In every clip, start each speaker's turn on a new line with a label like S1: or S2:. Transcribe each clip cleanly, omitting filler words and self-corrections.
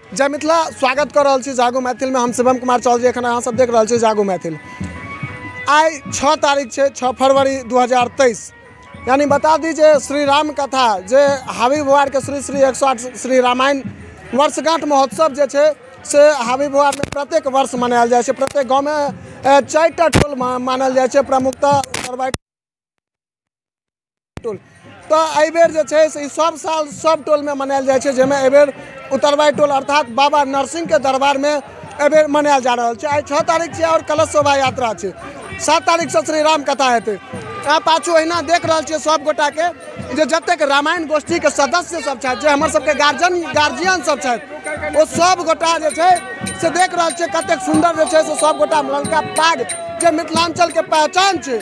S1: जय मिथिला। स्वागत कर रहल छी जागो मैथिल में। हम शिवम कुमार चौधरी एखन अहाँ सब देख रहल छी जागो मैथिल। आइ 6 तारीख छै, 6 फरवरी 2023, यानी बता दी जे श्री राम कथा जे हावी भुआर के श्री श्री 108 श्री रामायण वर्षगांठ महोत्सव जे छै से हावी भुआर में प्रत्येक वर्ष मनायल जाइ छै। प्रत्येक गाँव में 4टा टोल मानल जाइ छै, प्रमुखतः टोल। तो एहिबेर जे छै से सब साल सब टोल में मनायल जाइ छै, जाहिमे एहिबेर उतरबाई टोल अर्थात बाबा नरसिंह के दरबार में एहिबेर मनायल जा रहल छै। आइ 6 तारीख छै और कलश शोभा यात्रा छै। 7 तारीख से श्री राम कथा हेतै। आ पाछू अहिना देख रहल छियै सब गोटा के जे जतेक रामायण गोष्ठी के सदस्य सब छथि, जे हमर सबके गार्जियन सब छथि, ओ सब गोटा जे छै से देख रहल छियै कतेक सुन्दर जे छै से सब गोटा ललका पाग जे मिथिलांचल के पहचान छै,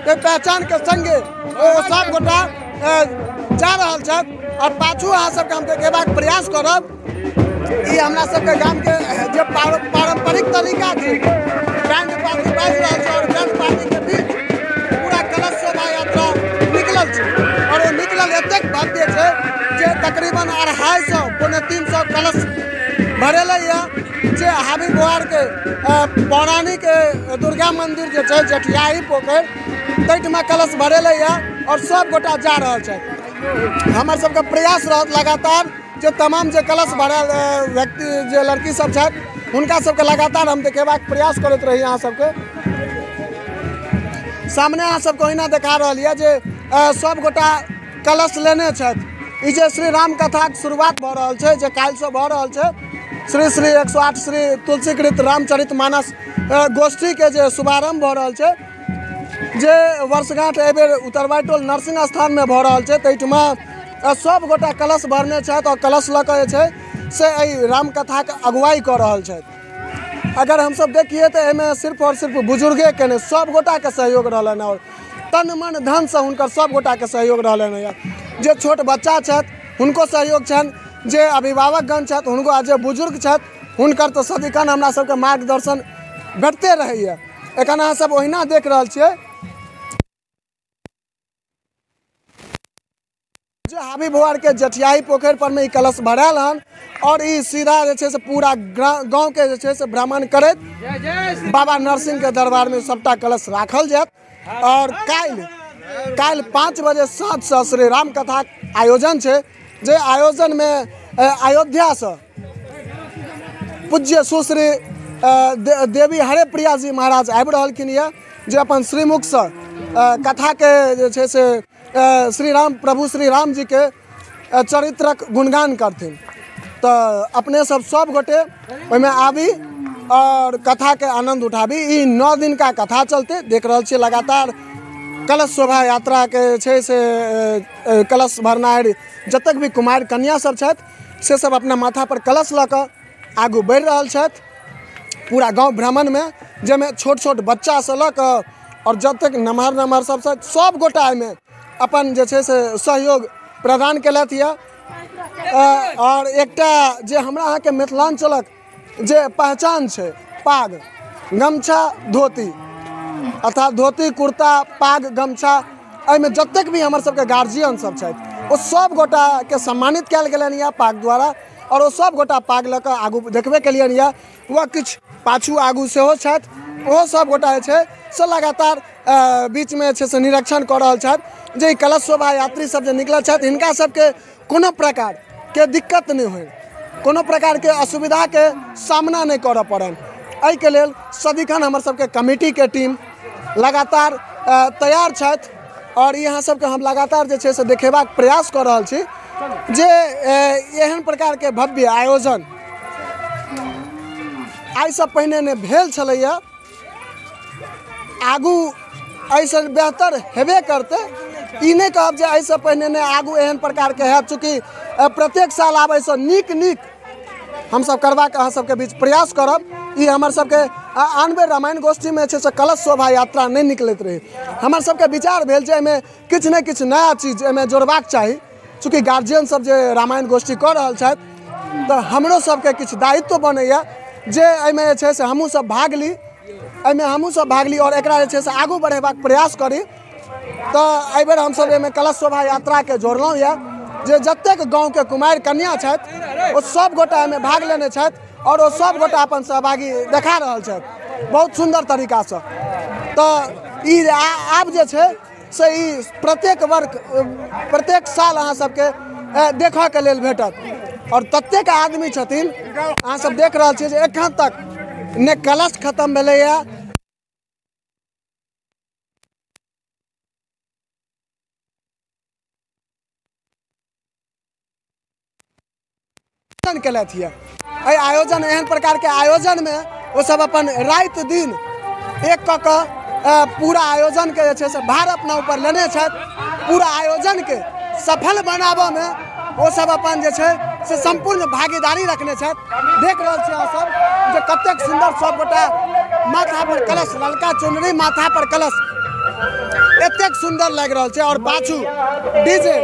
S1: ओहि पहचान के संगे ओ सब गोटा जा रहल छथि। और पाछू अहाँ सबके हम देखेबाक प्रयास करब ई हमरा सबके गाम के जे पारंपरिक तरीका छै, बैंड पार्टी बाजि रहल छै और बैंड पार्टी के बीच पूरा कलश शोभा यात्रा निकलल छै। और ओ निकलल एतेक भव्य छै जे तकरीबन 250 275 कलश भरेलै यऽ, जे हावी बुआर के पौराणिक दुर्गा मंदिर जे छै जठियाही पोखरि ताहिठमा कलश भरेलै यऽ और सब गोटा जा रहल छथि। हमर सबके प्रयास रहत लगातार जे तमाम जे कलश भरल व्यक्ति जे लड़की सब छथि हुनका सबके लगातार हम देखेबाक प्रयास करैत रही। अहाँ सबके सामने अहाँ सबके ओहिना देखा रहल यऽ जे सब गोटा कलश लेने छथि। ई जे श्री राम कथाके शुरुआत भऽ रहल छै, जे काल्हिसँ भऽ रहल छै, श्री श्री 108 श्री तुलसीकृत रामचरित मानस गोष्ठीके जे शुभारम्भ भऽ रहल छै, जे वर्षगांठ एहिबेर उतरबाई टोल नरसिंह स्थानमे भऽ रहल छै, ताहिठमा सब गोटा कलश भरने छथि और कलश लऽ कऽ जे छै से एहि रामकथाके अगुवाई कऽ रहल छथि। अगर हमसब देखिए तऽ एहिमे सिर्फ और सिर्फ बुजुर्गेके नहि, सब गोटाके सहयोग रहलनि और तन मन धनसँ हुनकर सब गोटाके सहयोग रहलनि। जे छोट बच्चा छथि हुनको सहयोग छनि, जे अभिभावकगण छथि हुनको, आ जे बुजुर्ग छथि हुनकर तऽ सदिखन हमरा सबके मार्गदर्शन भेटते रहैए। एखन अहाँ सब ओहिना देख रहल छियै जे हावी भुआर के जठियाही पोखरि पर में ई कलश भरायल हन और ई सीधा जे छै से पूरा गाँव के जे छै से भ्रमण करैत बाबा नरसिंह के दरबार में सबटा कलश राखल जायत। और काल्हि 5 बजे साँझसँ श्री राम कथा आयोजन छै, जे आयोजन में अयोध्या से पूज्य सुश्री देवी हरेप्रिया जी महाराज आबि रहलखिन यऽ, जे अपन श्रीमुखसँ कथा के जे छै से श्री राम प्रभु श्री राम जी के चरित्रक गुणगान करथिन। तऽ अपने सब सब गोटे ओहिमे आबी और कथा के आनंद उठाबी। ई 9 दिन का कथा चलते देख रहल छियै लगातार कलश शोभा यात्रा के छै से कलश भरनाइ, जतेक भी कुमारि कन्या सब छथि से सब अपना माथा पर कलश लऽ कऽ आगू बढ़ि रहल छथि पूरा गाँव भ्रमण में, जाहिमे छोट छोट बच्चासँ लऽ कऽ और जतेक नमहर नमहर सब छथि सब गोटा एहिमे अपन जे छै से सहयोग प्रदान केलथि यऽ। और एकटा जे हमरा अहाँके मिथिलांचलक जे पहचान छै पाग गमछा धोती, अर्थात धोती कुर्ता पाग गमछा, एहिमे जतेक भी हमर सबके गार्जियन सब छथि ओ सब गोटाके सम्मानित कयल गेलनि यऽ पाग द्वारा और ओ सब गोटा पाग लऽ कऽ आगू देखबे केलियनि यऽ। वह किछु पाछू आगू सेहो छथि, ओहो सब गोटा जे छै से लगातार बीचमे जे छै से निरीक्षण कऽ रहल छथि जे ई कलश शोभा यात्री सब जे निकलल छथि हिनका सबके कोनो प्रकारके दिक्कत नहि होइ, कोनो प्रकारके असुविधाके सामना नहि करऽ पड़नि। एहिके लेल सदिखन हमर सबके कमिटीके टीम लगातार तैयार छथि और ई अहाँ सबके हम लगातार जे छै से देखेबाक प्रयास कऽ रहल छी जे एहन प्रकारके भव्य आयोजन आइसँ पहिने नहि भेल छलैए, आगू एहिसँ बेहतर हेबे करतै। ई नहि कहब जे एहिसँ पहिने नहि आगू एहन प्रकारके हैत, चूँकि प्रत्येक साल आब एहिसँ नीक नीक हमसब करबाक अहाँ सबके बीच प्रयास करब। ई हमर सबके आन बेर रामायण गोष्ठीमे छै से कलश शोभा यात्रा नहि निकलैत रहै, हमर सबके विचार भेल जे एहिमे किछु ने किछु नया चीज एहिमे जोड़बाक चाही। चूँकि गार्जियन सब जे रामायण गोष्ठी कऽ रहल छथि तऽ हमरो सबके किछु दायित्व बनैए जे एहिमे जे छै से हमहूँ सब भाग ली, एहिमे हमहूँ सब भाग ली और एकरा जे छै से आगू बढ़ेबाक प्रयास करी। तऽ एहिबेर हमसब एहिमे कलश शोभा यात्राके जोड़लहुँ यऽ जे जतेक गाँवके कुमारि कन्या छथि ओ सब गोटा एहिमे भाग लेने छथि आओर ओ सब गोटा अपन सहभागी देखा रहल छथि बहुत सुन्दर तरीकासँ। तऽ ई आब जे छै से ई प्रत्येक वर्ष प्रत्येक साल अहाँ सबके देखऽके लेल भेटत। आओर ततेक आदमी छथिन, अहाँ सब देख रहल छियै जे एखन तक ने कलश खतम भेलैए। केलथि यऽ एहि आयोजन, एहन प्रकारके आयोजनमे ओसब अपन राति दिन एक कऽ कऽ पूरा आयोजनके जे छै से भार अपना ऊपर लेने छथि। पूरा आयोजनके सफल बनाबऽमे ओसब अपन जे छै से सम्पूर्ण भागीदारी रखने छथि। देख रहल छी अहाँ सब जे कतेक सुन्दर सब गोटा माथा पर कलश, ललका चुनरी, माथा पर कलश, एतेक सुन्दर लागि रहल छै। और पाछू डीजे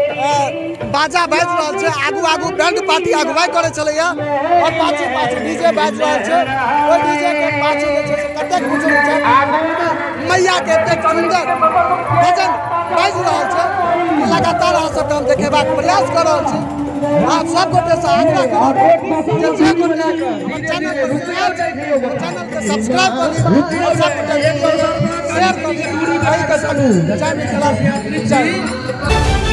S1: बाजा बाजि रहल छै, आगू आगू बैंड पार्टी अगुवाई करै छलैया और पाछू पाछू डीजे बाजि रहल छै। ओहि डीजे के पाछू जे छै से कतेक बुजुर्ग छै, मैया के एतेक सुन्दर भजन बाजि रहल छै। लगातार अहाँ सबके हम देखेबाक प्रयास कऽ रहल छी। अहाँ सब गोटेसँ आग्रह करब जे जे गोटे हमर चैनल पर नया छी चैनल के सब्सक्राइब कऽ ली और सब गोटे शेयर कऽ ली। एहिके संग जय मिथिला, जय।